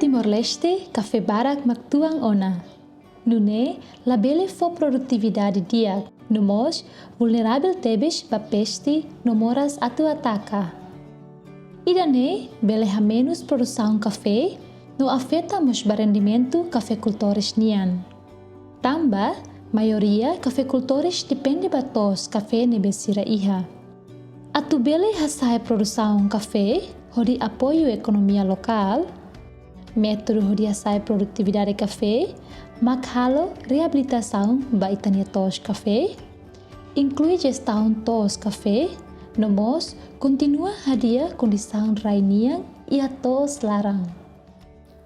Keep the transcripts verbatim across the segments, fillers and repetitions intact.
Timor-Leste, kafé barak mak tuan ona. Nune'e labele fó produtividade di'ak, no mós vulneravel tebes ba peste no moras atu ataka. Ida-ne'e bele hamenus produsaun kafé no afeta mós ba rendimentu kafekultores nian. Tanba maioria kafekultores depende ba to'os kafé ne'ebé sira iha. Atu bele hasa'e produsaun kafé hodi apoiu ekonomia lokál, métodu hodi hasa'e produtividade kafé mak halo reabilitasaun ba ita-nia to'os kafé, inklui jestaun to'os kafé, no mós kontinua hadi'a kondisaun rai nian iha to'os laran.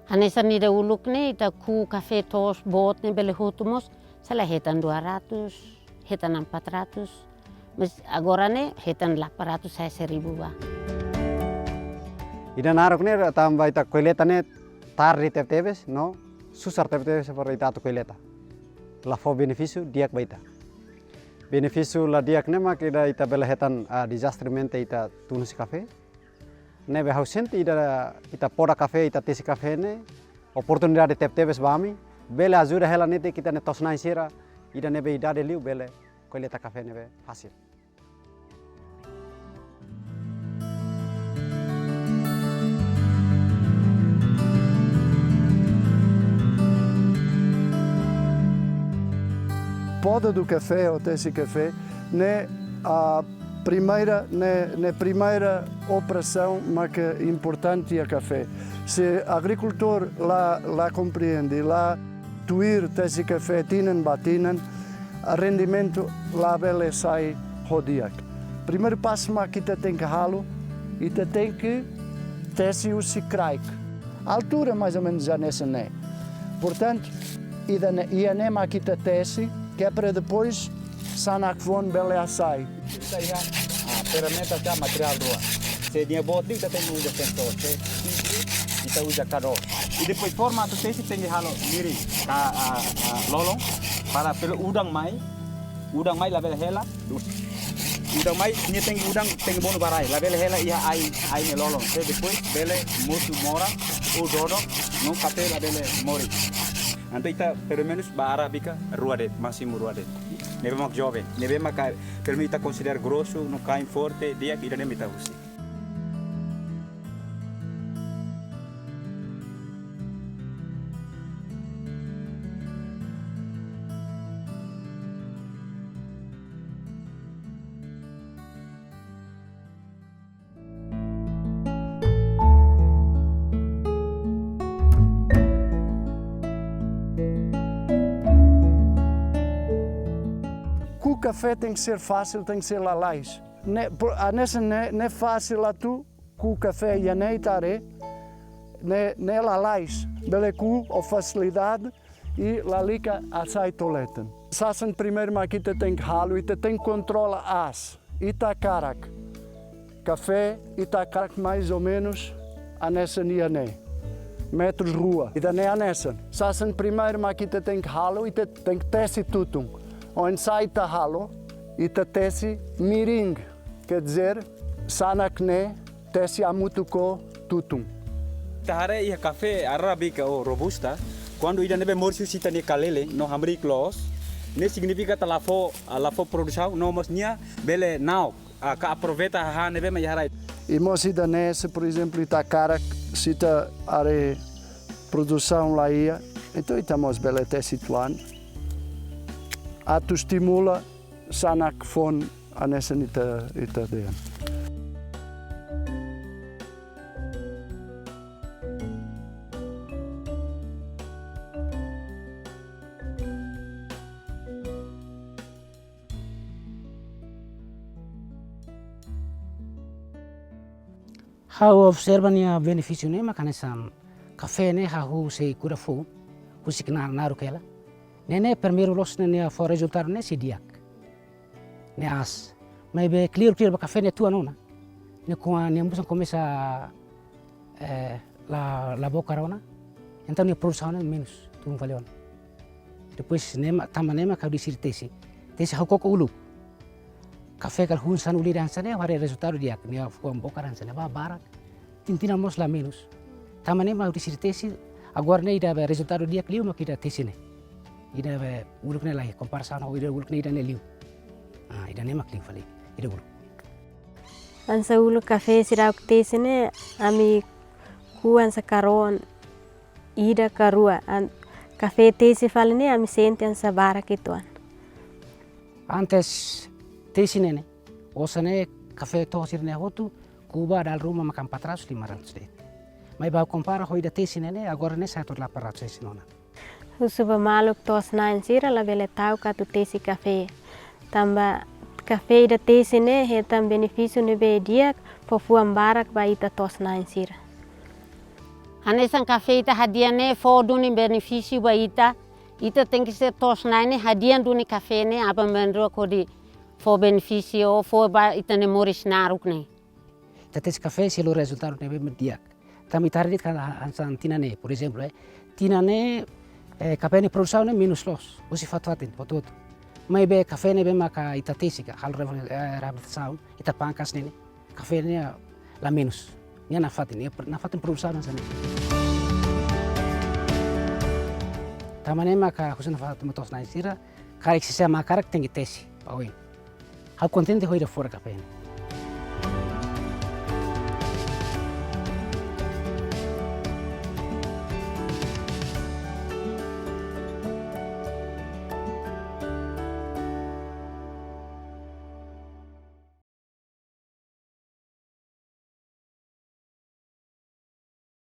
Hanesan ida uluk ne'e ita ku'u kafé to'os boot ne'e bele hotu mós, sei la hetan dua ratus, hetan empat ratus, mas agora ne'e hetan delapan ratus, sai seribu ba. Ida naruk ne'e tanba ita koleta ne'e tarde tebetebes, no susar tebetebes para ita atu koleta. La fó benefísiu di'ak ba ita. Benefísiu la di'ak ne'e mak ida ita bele hetan, ah, dezastremente ita tun husi kafé. Ne'ebé ha'u sente ida ita poda kafé, ita tesi kafé ne'e oportunidade tebetebes ba ami, bele ajuda hela netik ita-nia to'os-na'in sira, ida ne'ebé idade liu bele koleta kafé ne'ebé hasil. Poda do café ou tesi kafé ne'e, ah, primeira, ne'e, ne'e primeira operasaun mak importante iha kafé. Se agrikultór la, la komprende, la tuir tesi kafé tinan ba tinan, rendimentu labele sai ho di'ak. Primeiru pasu mak ita tenke halo, ita tenke tesi husi kraik. Altura mais ou menus hanesan ne'e. Portantu, ida-ne'e, iha ne'e mak ita tesi, ke para depois sanak foun bele hasai. Ita iha, ah, ferramenta ka materiál rua. Se nia boot liu ita tenke uza sensór, se simples ita uza kadór. I depois forma atu tesi tenke halo miring, ka, ah, ah, lolon, para pelo udan mai, udan mai labele hela. Udan mai, nia tenke udan, tenke monu ba rai, labele hela iha ai, ai nia lolon. Se depois bele mosu moras, ou dodok, no kafé labele moris. Entaun ita, pelumenus ba arábika rua de'it, másimu rua de'it. Ne'ebé mak joven, ne'ebé mak ka-, pelumenus ita konsidera grosu, no kain forte, di'ak, ida-ne'e mak ita husi. Ku'u kafé tenke ser fasil, tenke ser lalais. Ne'e, por, hanesan ne'e, ne'e fasil atu ku'u kafé iha ne'e ita haree, ne'e, ne'e lalais, bele ku'u ho fasilidade, i lalika hasai to'o leten. Sasán primeiru mak ita tenke halo, ita tenke kontrola aas. Ita hakarak kafé, ita hakarak mais ou menus hanesan iha ne'e, metru rua. Ida-ne'e hanesan. Sasán primeiru mak ita tenke halo, ita tenke tesi tutun. Oinsá ita halo, ita tesi miring. Quer dizer, sanak ne'e tesi hamutuk ho tutun. Ita haree iha kafé arábika ou robusta, kuandu ida ne'ebé moris husi ita-nia kalele no hamriik loos, ne'e signifika katak la fó, ah, la fó produsaun, no mós nia bele na'ok, ah, ka aproveita hahán ne'ebé mak iha rai. I mós ida-ne'e, se por ezemplu ita hakarak, se ita haree produsaun la iha, entaun ita mós bele tesi uitoan. Atu estimula sanak foun hanesan ita, ita dehan. Ha'u observa nia benefísiu ne'e mak hanesan kafé ne'e hahú sei kuda foun, husik na, naruk hela. Ne'e, ne'e primeiru loos ne'e, ne'e fó rezultadu ne'e sei di'ak. Ne'e aas. Maibé kleur, kleur ba kafé ne'e tuan ona. Ne'e kuandu nia musan komesa, eh, la, la bokar ona. Entaun nia produsaun ne'e menus, tun fali ona. Depois ne'e mak, tanba ne'e mak ha'u deside tesi. Tesi ha'u koko uluk. Kafé kala hun sanulu ida hanesan ne'e, haree rezultadu di'ak, nia fuan bokar hanesan ne'e, ba barak. Tinan-tinan mós la menus. Tanba ne'e mak ha'u deside tesi, agora ne'e ida be rezultadu di'ak liu mak ida tesi ne'e. Ida be uluk ne'e lae, komparasaun ho ida uluk ne'e ida ne'e liu. Ah, ida ne'e mak liu fali, ida uluk. Hanesan uluk kafé sira ha'u tesi ne'e, ami ku'u hanesan karón ida ka rua. An-, kafé tesi fali ne'e ami sente hanesan barak uitoan. Antes tesi ne'e ne'e, osan ne'e kafé to'o sira-ne'e hotu, ku'u ba dala ruma maka empat ratus, lima ratus de'it. Maibé ha'u kompara ho ida tesi ne'e ne'e, agora ne'e sa'e to'o delapan ratus reais ona. Husu ba maluk to'os-na'in sira labele ta'uk atu tesi kafé. Tanba kafé ida tesi ne'e hetan benefísiu ne'ebé di'ak fó fuan barak ba ita to'os-na'in sira. Hanesan kafé ita hadi'a ne'e fó duni benefísiu ba ita, ita tenke ser to'os-na'in ne'e hadi'a duni kafé ne'e aban-bainrua hodi fó benefísiu, fó ba ita-nia moris naruk ne'e. Ita tesi kafé sira halo rezultadu ne'ebé mak di'ak. Tanba ita haree de'it kan ha-, hanesan tinan ne'e, por ezemplu, eh. Tinan ne'e, eh, kafé nia produsaun ne'e menus loos, husi fatin-fatin, hotu-hotu. Maibé kafé ne'ebé maka ita tesi ka, halo rehabilita-, eh, reabilitasaun, ita pangkas ne'e ne'e, kafé ne'e la menus. Nia nafatin, nia pr-, nafatin produsaun hanesan ne'e. Tanba ne'e maka husu nafatin ba to'os-na'in sira, karik sira mak karik tenke tesi, ba oin. Ha'u kontente ho ida fora kafé ne'e.